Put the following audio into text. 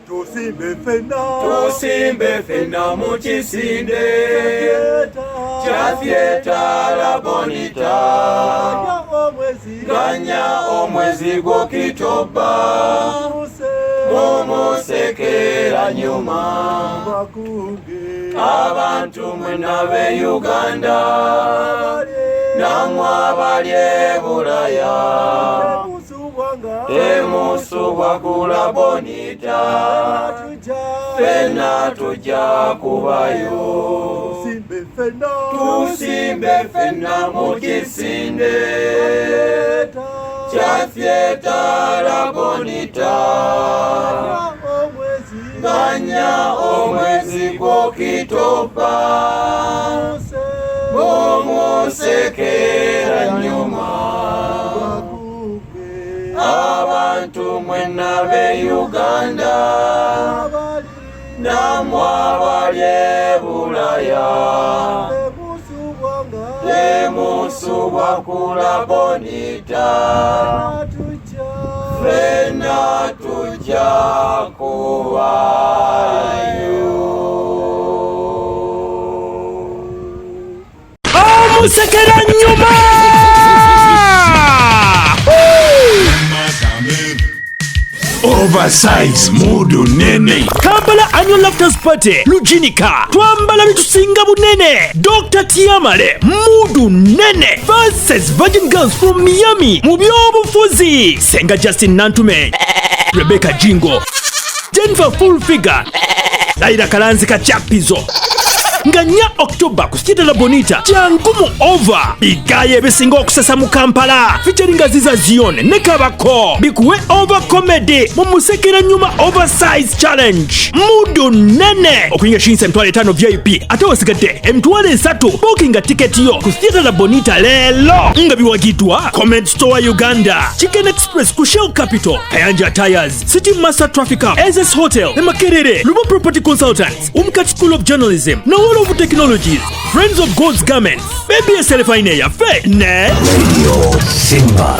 Tusimbe ffenna. Tusimbe ffenna mu kisinde kya Theatre La Bonita. Omwezi. Ganya omwezi gw'Okitoba, mumusekera nyuma. Bakunge. Abantu mwenna b'e Uganda, namwe abali e Bulaya, temusubwa ku La Bonita, ffenna tujja kubayo. Tusimbe ffenna. Tusimbe ffenna mu kisinde kya Theatre La Bonita. Ganya omwezi gw'Okitoba, mumusekera nyuma. Abantu mwenna b'e Uganda, namwe abali e Bulaya, temusubwa ku La Bonita, ffenna tujja kubayo. Omusekera nyuma. Oversize mudu nene. Kampala Annual Laughters Party Lujinika, twambala bitusinga bunene. Dr Tiamale mudu nene versus Virgin Girls from Miami mu byobufuzi. Senga Justin Nantume, Rebecca Jingo, Jennifer Full Figure, Laila Kalanzi Kachapizo, nga 4 October ku Theatre La Bonita. Jangu mu over bigayo ebisinga okusesa mu Kampala, featuring Aziza Zion ne Kabako, bikuwe over comedy mu Musekera Nyuma Oversize Challenge mudu nene. Okuyinga shiyinsa 50,000 VIP, ate wasigadde 30,000. Bookinga tiketi yo ku Theatre La Bonita leero, nga biwagiddwa Comment Store Uganda, Chicken Express ku Shell Capital, Kayanja Tires, City Master Traffic Up, SS Hotel e Makerere, Lubo Property Consultants, Umkat School of Journalism, Nawal of Technologies, Friends of God's Garments, BBS Telefine yaffe ne Radio Simba.